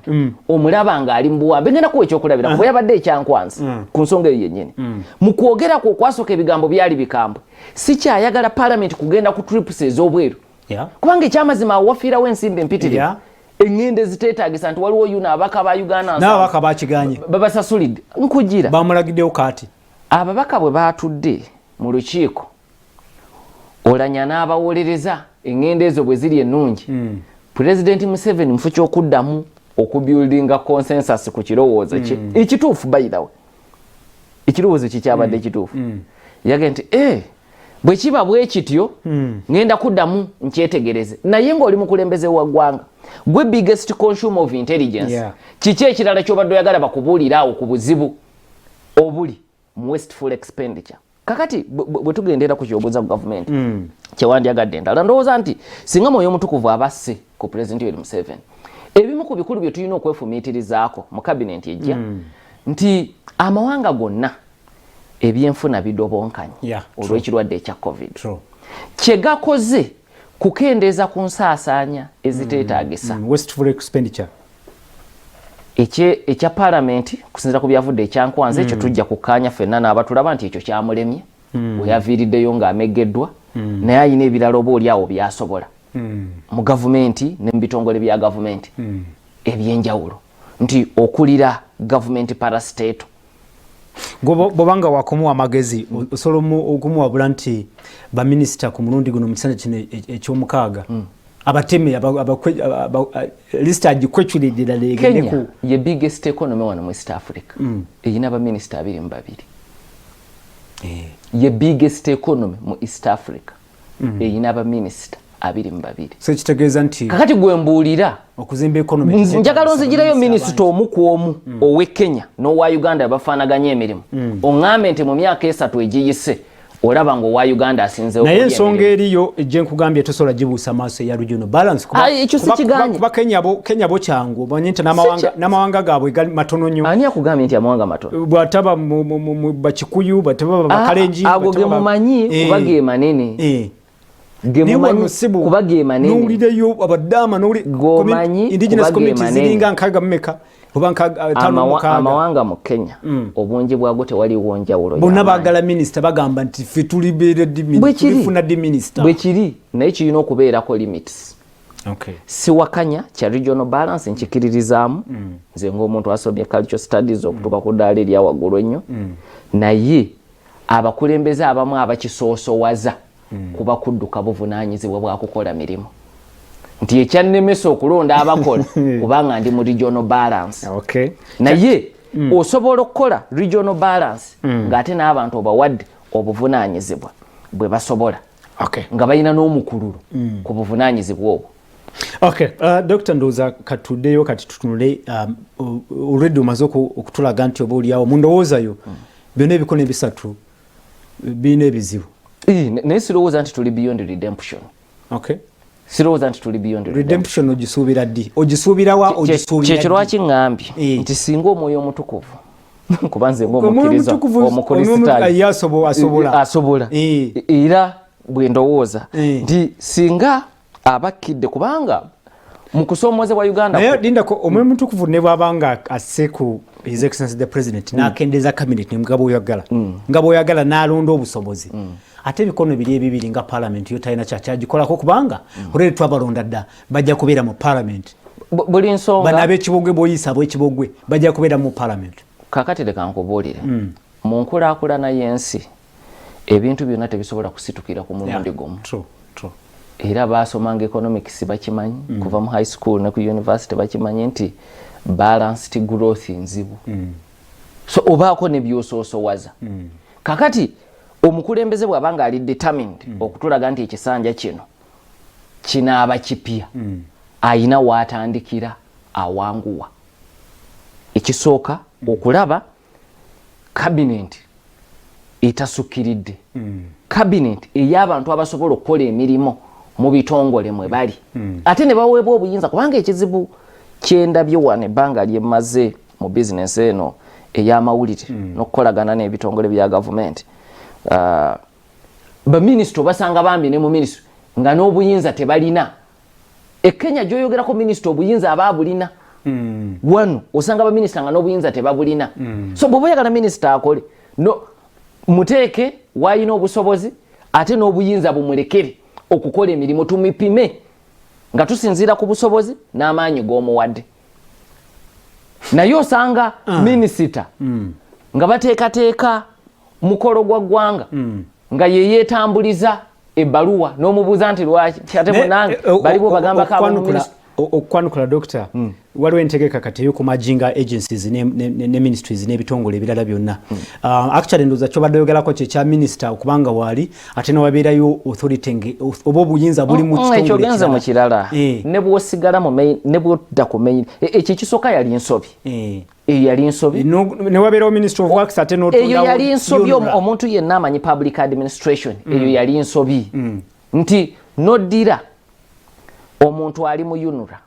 omulaba ng'ali mu buwambe. Ngenda kuwa ekyokulabirako bwe yabadde ekyankwanzi ku nsonga eyo yennyini. Mu kwogera kwe okwasooka, ebigambo byali bikambwe: sikyayagala Parliament kugenda ku trips ez'obweru, kubanga ekyamazima awo wafiirawo ensimbi empitirivu, eŋŋendo eziteetagisa, nti waliwo yuno ababaka ba Uganda N'ababaka bakiganye. Babasasulidde nkugira. Bamulagiddewo kaati. Ababaka bwe baatudde mu lukiiko, Olanya n'abawolereza eŋŋendo ezo bwe ziri ennungi. Pulezidenti Museveni mufu kyokuddamu okubuildinga consensus ku kirowoozo kye ekituufu. By the way, ekirowoozo kye kyabadde kituufu. Yagambye nti e bwe kiba bwe kityo, ŋŋenda kuddamu nkyetegereze. Naye ng'oli mukulembeze wa ggwanga, gwe biggest consumer of intelligence, kiki ekirala kyobadde oyagala bakubuulire awo ku buzibu obuli mu wasteful expenditure? Kakati bwe tugendera ku kyobuuza ku gavumenti, kyewandyagadde endala, ndowooza nti singa Mwoyo Omutukuvu abasse ku Pulezidenti Yoweri Museveni, ebimu ku bikulu bye tulina okwefumiitirizaako mu kabinenti ejja nti amawanga gonna ebyenfuna bidobonkanye olw'ekirwadde ekya COVID. Kye gakoze kukendeeza ku nsaasaanya eziteetaagisa. Wasteful expenditure. Ekya Paalamenti, kusinziira ku byavudde ekyankwanza ekyo, tujja kukkaanya ffenna n'abatulaba nti ekyo kyamulemye, we yaviiriddeyo ng'ameggeddwa. Naye ayina ebirala oba oli awo byasobola mu gavumenti ne mu bitongole bya gavumenti ebyenjawulo, nti okulira gavumenti parastatal. Bwobanga wakumuwa amagezi, osobola okumuwabula nti baminisita ku mulundi guno mu kisanja kino ekyomukaaga abateme lisiti agikweculidde ddala egende Kenya ku ye biggest economy wano mu East Africa, erina baminisita 22. Ye biggest economy mu East Africa, erina baminisita 22. So kitegeeza nti Kakati gwe mbuulira, okuzimba economy njagala onzigirayo minisita omu ku omu owe Kenya n'owa Uganda bafaanaganya emirimu, oŋŋambe nti mu myaka 3 egiyise olaba ng'owa Uganda asinzeewo Naye kulya ensonga emirimu. Eriyo gye nkugambye tosobola gibuusa maaso, eya regional balance. Ah, ekyo sikiganye. Kuba Kenya bo kyangu omanye nti n'amawanga gaabwe gali matono nnyo. Ani akugambye nti amawanga matono? Bwataba mu Bakikuyu, bataba Bakalenji. Ago ge mumanyi kuba ge manene. Ge Naye mumanyi wano sibu kuba ge manene. N'owulirayo abadaama G'omanyi indigenous kuba ge communities manene. ziringa nkaaga mumeka oba nkaaga ttaano mukaaga. Amawanga mu Kenya obungi bwago tewaliwo njawulo Bonna y'amaanyi. baagala minisita, bagamba nti ffe tulibeera ddi Bwe kiri. tulifuna ddi minisita? Bwe kiri, naye kirina okubeerako limits. Siwakanya kya regional balance, nkikiririzaamu nze ng'omuntu asomye cultural studies okutuuka ku ddaala erya waggulu ennyo. Naye abakulembeze abamu abakisoosowaza kuba kudduka buvunaanyizibwa bwa kukola mirimu, nti ekyannemesa okulonda abakola kubanga ndi mu regional balance. Naye osobola okukola regional balance ng'ate n'abantu obawadde obuvunaanyizibwa bwe basobola, nga balina n'omukululo ku buvunaanyizibwa obwo. Okay, Dr. Ndowooza katuddeyo kati tutunule already omaze okutulaga nti oba oliawo mu ndowooza yo byonna ebikono ebisatu birina ebizibu. Naye sirowooza nti tuli beyond redemption. Sirowooza nti tuli beyond redemption. Redemption ogisuubira ddi? Ogisuubira wa? Ogisuubira Kyekyo ddi? lwaki ŋŋambye nti singa Omwoyo Omutukuvu, kuba nze Omwoyo ng'omukkiriza Omukristaayo, Ye asobola. Asobola. Era bwe ndowooza nti singa abakkidde, kubanga mu kusoomoozebwa Uganda Naye lindako, Omwoyo Mutukuvu ne bw'aba nga asse ku His Excellency the President n'akendeeza cabinet nga bw'oyagala, n'alonda obusobozi, ate ebikono biri ebibiri nga Parliament yo talina kyakyagikolako, kubanga already twabalonda dda, bajja kubeera mu Parliament. Buli nsonga Bano ab'ekibogwe b'oyisa ab'ekibogwe bajja kubeera mu Parliament. Kakati leka nkubuulire, mu nkulaakulana y'ensi ebintu byonna tebisobola kusitukira ku mulundi gumu. True, true. Era basomanga economics bakimanyi, kuva mu high school ne ku university bakimanyi nti balanced growth nzibu. So obaako ne byosoosowaza. Kakati omukulembeze bw'aba nga ali determined okutulaga nti ekisanja kino kinaaba kipya, ayina waatandikira awanguwa. Ekisooka okulaba cabinet etasukkiridde, cabinet ey'abantu abasobola okukola emirimu mu bitongole mwe bali, ate ne baweebwa obuyinza, kubanga ekizibu kyendabye wano ebbanga lyemmaze mu bizinesi eno ey'amawulire n'okukolagana n'ebitongole bya gavumenti, baminisita obasanga bambi ne mu minisitule nga n'obuyinza tebalina. E Kenya gyoyogerako, minisita obuyinza aba abulina. Wano osanga baminisita nga n'obuyinza tebabulina. So bw'oba oyagala minisita akole, no muteeke wayina obusobozi, ate n'obuyinza bumulekere okukola emirimu. Tumipime nga tusinziira ku busobozi n'amaanyi g'omuwadde. Naye osanga minisita nga bateekateeka mukolo gwa ggwanga, nga yeyeetambuliza ebbaluwa, n'omubuuza nti lwaki? Nti ate munange baliwo bagambako Okwanukula, okwanukula doctor, waliwo entegeka kati ey'okumerginga agencies ne ministries n'ebitongole ebirala byonna. Actually ndowooza kyobadde oyogerako kyekya minisita okubanga waali, ate newabeerayo authority oba obuyinza buli mu ekyo kitongole ogenze mu kirala. Kirala. Ne bw'osigala mu main, ne bw'odda ku main, ekyo ekisooka yali nsobi. Eyo yali nsobi. Newabeerawo Ministry of Works, ate eyo n'otondawo yali nsobi. UNRA. Omuntu yenna amanyi public administration, eyo yali nsobi nti noddira omuntu ali mu UNRA,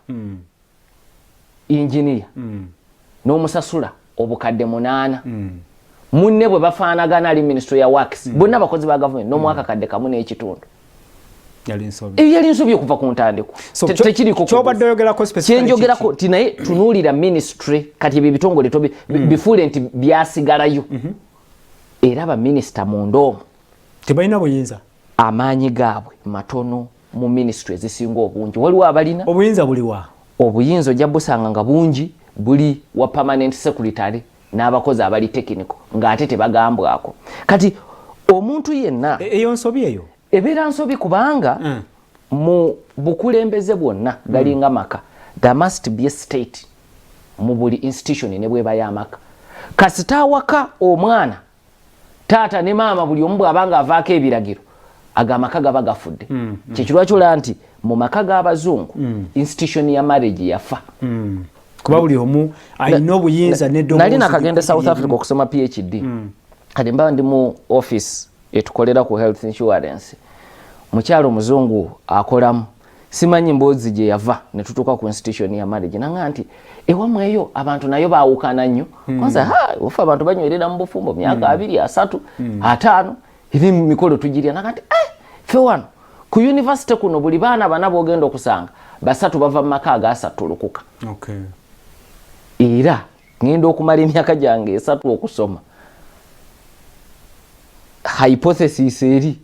engineer, n'omusasula 8,000, munne bwe bafaanagana ali Ministry ya Works, bonna abakozi ba gavumenti, n'omwaka 1.5 kadde. Yali nsobi. Eyo yali nsobi okuva ku ntandikwa. So, Tekiriko kyobadde oyogerako specifically kyenjogerako kiki? Ti naye tunuulira ministry kati, ebyo ebitongole bifuule nti byasigalayo, era baminisita munda omwo tebalina buyinza. Amaanyi gaabwe matono mu ministry ezisinga obungi. Waliwo abalina. Obuyinza buliwa? Obuyinza ojja busanga nga bungi buli wa permanent secretary n'abakozi abali technical, ng'ate tebagambwako. Kati omuntu yenna Eyo nsobi eyo. Ebeera nsobi kubanga mu bukulembeze bwonna galinga maka. There must be a state mu buli institution, ne bweba y'amaka. Kasita awaka omwana, taata ne maama, buli omu bw'abanga avaako ebiragiro, ago amaka gaba gafudde. Kyekirwa kyolaba nti mu maka g'abazungu institution ya marriage yafa. Kuba buli omu alina obuyinza n'eddoboozi. Nali nakagenda South Africa okusoma PhD. Kati mba ndi mu office etukolera ku health insurance, mukyalo omuzungu akolamu, simanyi mboozi gye yava, ne tutuuka ku institution ya marriage, nanga nti ewamu eyo abantu nayo baawukana nnyo. Kwanza ha ofe abantu banywerera mu bufumbo myaka 20, 30, 50, eri mikolo tugirya. Naga nti eh, fe wano ku university kuno buli baana bana b'ogenda okusanga, basatu bava mu maka agasattulukuka. Era ngenda okumala emyaka gyange 3 okusoma, hypothesis eri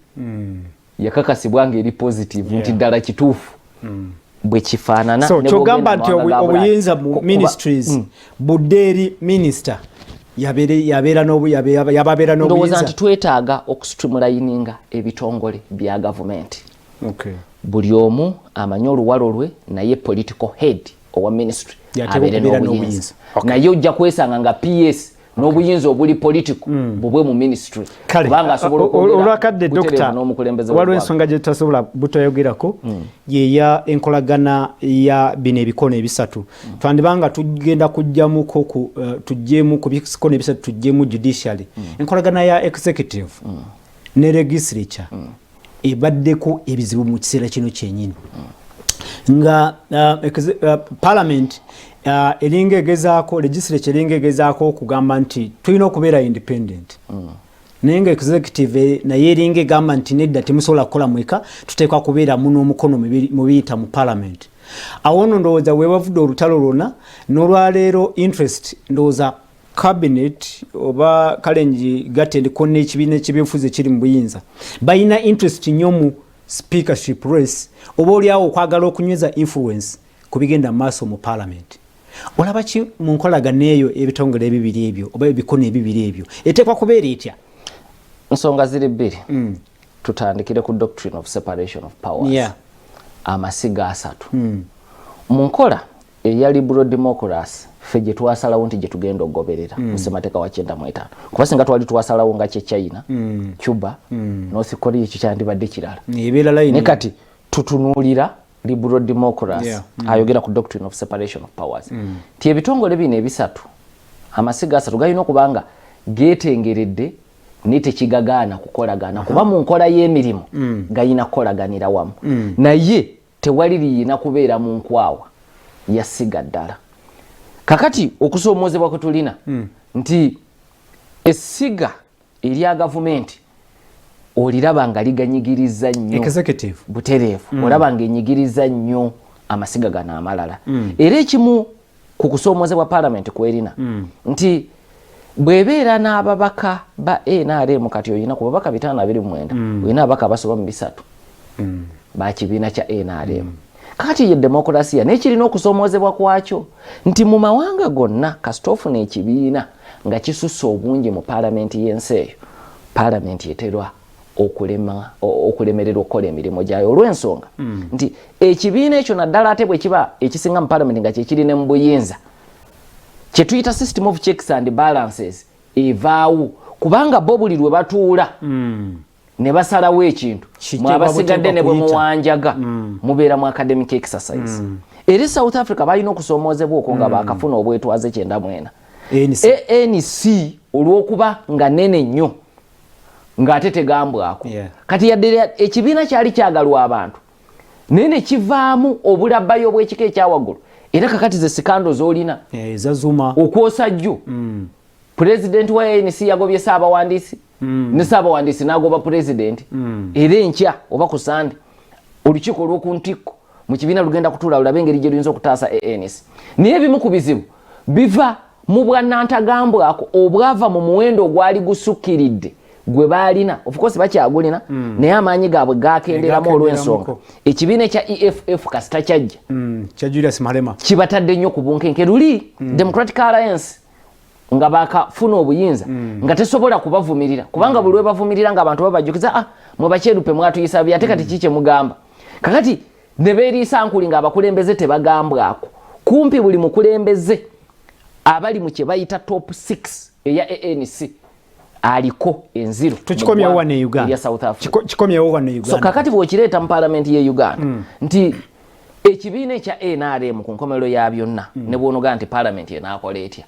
yakakasibwa nga eri positive nti ddala kituufu bwe kifaanana. So ne kyogamba bw'ogenda nti mu mawanga ga Bulaaya, obuyinza mu ministries budde eri minisita, yabeera yababeera ndowooza n'obuyinza. Nti twetaaga okustreamlininga ebitongole bya gavumenti. Buli omu amanye oluwalo lwe, naye political head owa ministry Yateekwa abeere okubeera n'obuyinza. N'obuyinza. Naye ojja kwesanga nga PS n'obuyinza obuli political bubwe mu ministry, Kale, kubanga asobola okwogera olwakadde butereevu dokita, n'omukulembeze waliwo w'eggwanga. Ensonga gye tutasobola butayogerako yeya enkolagana ya bino ebikono ebisatu. Twandibanga tugenda kujjamuko tuggyemu ku bikono ebisatu, tuggyemu judiciary. Enkolagana ya executive ne legislature ebaddeko ebizibu mu kiseera kino kyenyini, nga parliament eringa egezaako, legislature eringa egezaako okugamba nti tulina okubeera independent, naye nga executive naye eringa egamba nti nedda, temusobola kukola mweka, tuteekwa kubeeramu n'omukono mu biyita mu parliament. Awo nno ndowooza wewavudde olutalo lwonna n'olwaleero. Interest ndowooza cabinet oba kalengi gattendeko n'ekibiina ekyeby'obufuzi ekiri mu buyinza balina interest nnyo mu speakership race, oba oliawo okwagala okunyweza influence ku bigenda mu maaso mu parliament. Olaba ki mu nkolagana eyo, ebitongole ebibiri ebyo oba ebikono ebibiri ebyo eteekwa kubeera etya? Nsonga ziri bbiri. Tutandikire ku doctrine of separation of powers. Amasiga asatu mu nkola eya liberal democracy ffe gye twasalawo nti gye tugenda okugoberera mu ssemateeka wa 95, kuba singa twali twasalawo nga kye China, Cuba, North Korea, ekyo kyandibadde kirala. Ebeera line. Ne kati tutunuulira liberal democracy ayogera ku doctrine of separation of powers, nti ebitongole bino ebisatu, amasiga asatu, galina okuba nga geetengeredde naye tekigagaana kukolagana, kuba mu nkola y'emirimu gayina kukolaganira wamu, naye tewali liyina kubeera mu nkwawa yasiga ddala. Kakati okusoomoozebwa kwe tulina. Nti essiga erya gavumenti oliraba nga liganyigiriza nnyo butereevu. Olaba nga enyigiriza nnyo amasiga gano amalala. Era ekimu ku kusoomozebwa paalamenti kwerina nti bw'ebeera n'ababaka ba NRM, kati olina ku babaka 529, olina ababaka abasoba mu 300 ba kibiina kya NRM. Kakati ye demokurasiya, naye kirina okusomoozebwa kwakyo nti mu mawanga gonna kasita ofuna ekibiina nga kisusse obungi mu paalamenti y'ensi eyo, paalamenti eterwa okulemererwa okukola emirimu gyayo, olw'ensonga nti ekibiina ekyo, naddala ate bwe kiba ekisinga mu paalamenti nga kyekiri ne mu buyinza, kyetuyita system of checks and balances evaawo, kubanga bo buli lwe batuula ne basalawo ekintu, mwabasigadde ne bwe muwanjaga mubeera mu academic exercise. Eri South Africa balina okusomoozebwa okwo nga bakafuna obwetwaze 94. ANC olw'okuba nga nene nnyo ng'ate tegambwako, kati yadde ekibiina kyali kyagalwa abantu, naye ne kivaamu obulabbayo obw'ekika ekyawaggulu. Era kakati ze scandal z'olina okwosa jjo pulezidenti wa ANC yagobye saabawandiisi ne saabawandiisi n'agoba pulezidenti. Era enkya oba ku Sande olukiiko olw'oku ntikko mu kibiina lugenda kutuula lulabe engeri gye luyinza okutaasa ANC. Naye ebimu ku bizibu biva mu bwannantagambwako obwava mu muwendo ogwali gusukkiridde gwe baalina. Of course bakyagulina, naye amaanyi gaabwe gakenderamu olw'ensonga ekibiina ekya EFF kasita kyajja kibatadde nnyo ku bunkenke. Luli Democratic Alliance nga bakafuna obuyinza nga tesobola kubavumirira, kubanga buli lwebavumirira nga abantu babajjukiza, "Ah, mwe bakyerupe mwatuyisa bya, ate kati ki kyemugamba?" Kakati ne beeriisa nkuli ng'abakulembeze tebagambwako. Kumpi buli mukulembeze abali mu kye bayita top 6 eya ANC aliko enziro. Tukikomyewo wano e Uganda. South Africa. Kikomyewo wano e Uganda. So kakati bw'okireeta mu paalamenti ye Uganda nti ekibiina ekya NRM ku nkomerero ya byonna, ne bw'onogaa nti paalamenti enaakola etya,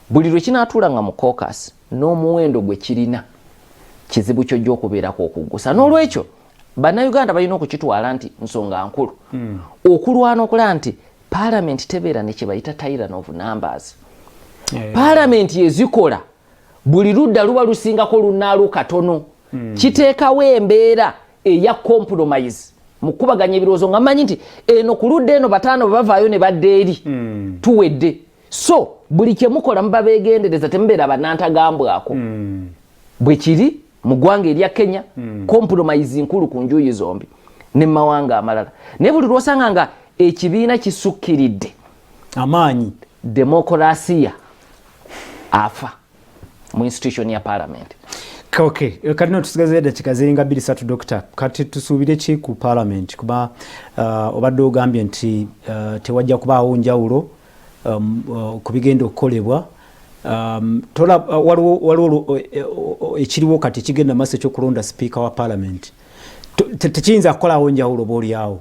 buli lwe kinaatuula nga mu caucus n'omuwendo gwe kirina, kizibu kyojja okubeerako okuggusa. N'olwekyo Bannayuganda balina okukitwala nti nsonga nkulu okulwana okulaba nti paalamenti tebeera ne kye bayita tyranny of numbers. Paalamenti ezikola buli ludda luba lusingako lunaalu katono, kiteekawo embeera eya compromise mu kukubaganya ebirowoozo, nga manyi nti eno ku ludda eno bataano bwe bavaayo ne badda eri, tuwedde. So buli kyemukola muba beegendereza, temubeera bannantagambwako. Bwe kiri mu ggwanga erya Kenya, compromise nkulu ku njuyi zombi ne mawanga amalala. Naye buli lwosanga nga ekibiina kisukkiridde amaanyi, demokurasiya afa mu institution ya parliament. Okay, kati no tusigaze eddakiika ziringa 2-3. Dokita, kati tusuubire ki ku parliament? Kuba obadde ogambye nti tewajja kubaawo njawulo ku bigenda okukolebwa. Waliwo ekiriwo kati ekigenda maaso ekyokulonda sipiika wa parliament. Tekiyinza kukolawo njawulo booliawo?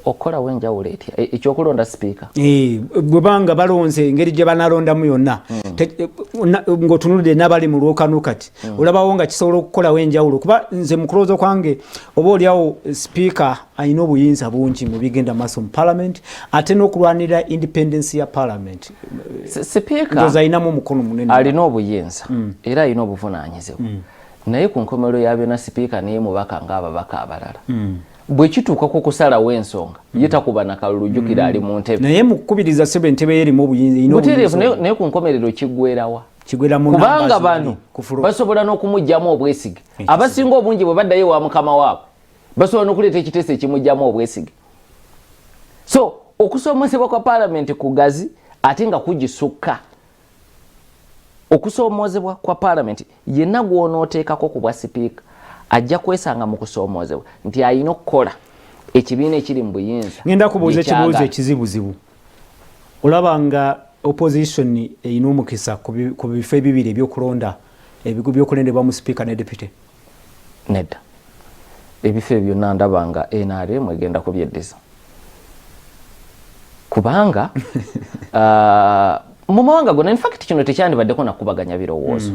Okukolawo enjawulo etya? Ekyokulonda sipiika? Bwebanga balonze, engeri gye banalondamu yonna, ng'otunulidde n'abali mu lwokano kati, olabawo nga kisobola okukolawo enjawulo? Kuba nze mu kulowooza kwange, oba oliawo sipiika alina obuyinza bungi mu bigenda maaso mu parliament, ate n'okulwanirira independence ya parliament. Sipiika Ndowooza alinamu omukono munene. Alina obuyinza era alina obuvunaanyizibwa, naye ku nkomerero ya byonna sipiika naye mubaka ng'ababaka abalala. Bwe kituuka ku kusalawo ensonga, ye takuba na kalulu. Jjukira ali mu ntebe. Naye mu kukubiriza, sebe, entebe ye erimu obuyinza, erina butereevu. obuyinza. Naye ku nkomerero kiggwerawa? Kigwera mu Kubanga numbers bano wali ku floor. Basobola n'okumuggyamu obwesige. Abasinga obungi bwe baddayo ewa mukama waabwe, basobola n'okuleeta ekiteeso ekimuggyamu obwesige. So okusoomozebwa kwa paalamenti kugazi ate nga kugisukka. Okusoomozebwa kwa paalamenti, yenna gw'onooteekako ku bwa sipiika ajja kwesanga mu kusoomoozebwa nti alina okukola ekibiina ekiri mu buyinza Ngenda kubuuza bye ekibuuzo kyagala. ekizibuzibu. Olaba nga opposition erina omukisa ku bifo ebibiri ebyokulonda ebyokulondebwa mu sipiika ne deputy? Nedda, ebifo ebyo byonna ndaba nga NRM egenda kubyeddiza, kubanga mu mawanga gonna, infact kino tekyandibaddeko nakubaganya birowoozo.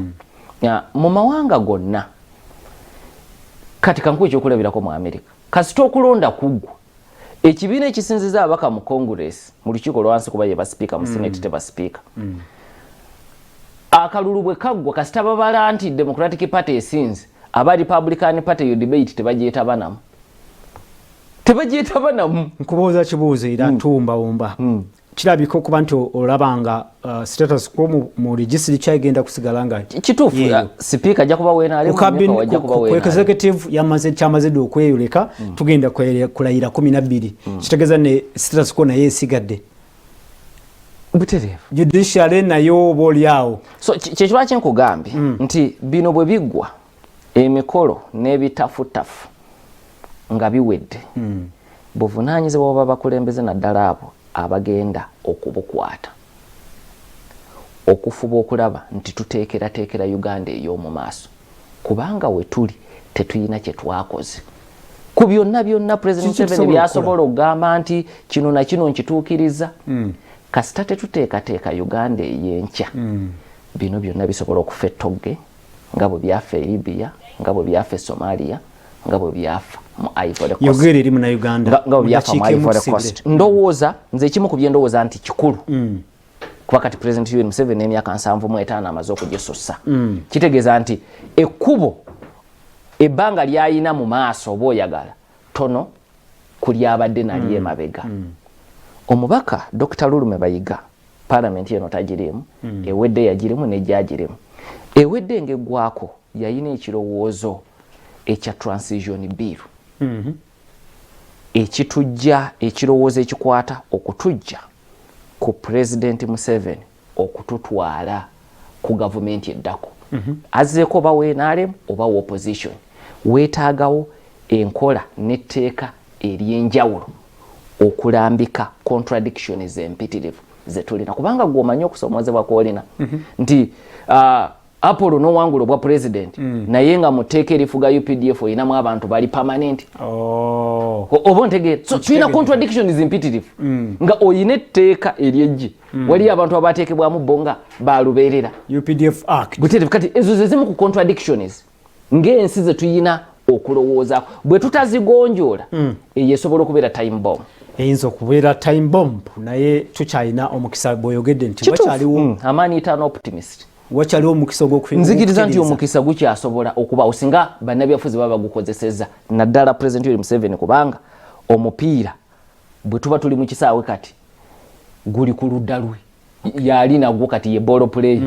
Mu mawanga gonna, kati kankuwa ekyokulabirako, mu America kasita okulonda kuggwa, ekibiina ekisinziza ababaka mu Congress, mu lukiiko lwansi, kuba ye basipiika mu Senate, tebasipiika. Akalulu bwe kaggwa, kasita babala nti Democratic Party esinze, aba Republican Party eyo debate tebagyetaba namu, tebagyetaba namu. Nkubuuza kibuuzo era tuwumbawumba. Kirabika okuba nti olaba nga status quo mu legislature egenda kusigala nga Kituufu. Yeeyo. Sipiika ajja kuba wenaali. Ku executive yamaze, kyamaze dde okweyoleka. Tugenda kulayira 12, kitegeeza ne status quo naye esigadde. Butereevu. Judiciary nayo oba oli awo. So kyekirwa kyenkugambye nti bino bwe biggwa, emikolo n'ebitafutafu nga biwedde, buvunaanyizibwa bwa bakulembeze, naddala abo abagenda okubukwata, okufuba okulaba nti tuteekerateekera Uganda ey'omu maaso, kubanga we tuli tetulina kye twakoze ku byonna byonna President Kiki Museveni tusobola? byasobola okugamba nti kino na kino nkituukiriza. Kasita tetuteekateeka Uganda ey'enkya, bino byonna bisobola okufa ettogge nga bwe byafa e Libya, nga bwe byafa e Somalia, nga bwe byafa mu Ivory Coast. Yogera eri Munnayuganda Nga bwe byafa mu dakiika emu Ivory tusibule. Coast. Ndowooza nze ekimu ku byendowooza nti kikulu, kuba kati President Yoweri Museveni n'emyaka 75 amaze okugisussa, kitegeeza nti ekkubo, ebbanga lyayina mu maaso oba oyagala tono ku lyabadde nali emabega. Omubaka Dr Lulume Bayiga, palamenti eno tagirimu, ewedde yagirimu, nejagirimu ewedde ngaeggwako, yayina ekirowoozo ekya transition bill ekitujja, ekirowoozo ekikwata okutujja ku President Museveni okututwala ku gavumenti eddako, azzeeko oba WNRM oba opposition. Weetaagawo enkola n'etteeka ery'enjawulo okulambika contradictions empitirivu zetulina, kubanga gwe omanyi okusomoozebwa kwolina nti Apollo n'owangula obwa president, naye nga mu tteeka erifuga UPDF oyinamu abantu bali permanent. Oh. Oba ontegeera? So tulina contradictions mpitirivu, nga oyina etteeka eryejje, waliyo abantu abateekebwamu bo nga balubeerera. UPDF Act. Butereevu. Kati ezo ze zimu ku contradictions ng'ensi ze tuyina okulowoozaako. Bwe tutazigonjoola, eyo esobola okubeera time bomb. Eyinza okubeera time bomb, naye tukyalina omukisa bw'oyogedde nti wakyaliwo. I'm an eternal optimist. Wakyaliwo omukisa ogw'okufi- Nzikiriza nti ogw'okutereeza. Omukisa gukyasobola okubaawo singa bannabyafuzi baba bagukozesezza, naddala President Yoweri Museveni, kubanga omupiira bwe tuba tuli mu kisaawe kati guli ku ludda lwe, yali nagwo kati ye ball player.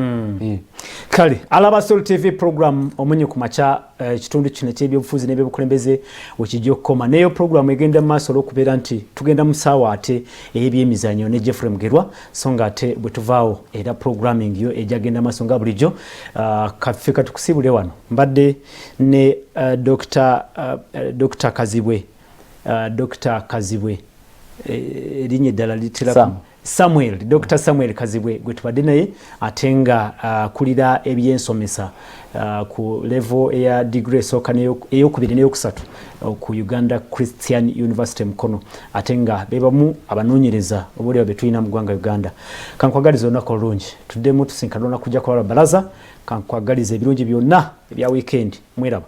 Kale alaba Sol TV program Omunye ku Makya, ekitundu kino ekyebyobufuzi n'ebyobukulembeze wekijja okukoma. Neyo program egenda mu maaso olw'okubeera nti tugenda mu ssaawa ate ey'ebyemizannyo ne Jeffrey Mugerwa, so nga ate bwe tuvaawo era programming yo ejja genda maaso nga bulijjo. Kaffe katukusiibule wano. Mbadde ne Dr. Kazibwe, Dr. Kazibwe, erinnya eddala litera Sam. Samuel, Dr. Samuel Kazibwe gwe tubadde naye, ate nga akulira ebyensomesa ku level eya degree esooka eyokubiri n'eyokusatu ku Uganda Christian University Mukono, ate nga bebamu abanoonyereza obaoliawo be tulina mu ggwanga Uganda. Kankwagaliza olunaku olulungi, tuddemu tusinkana olunaku kujja kulala balaza. Kankwagaliza ebirungi byonna ebya weekend. Mweraba.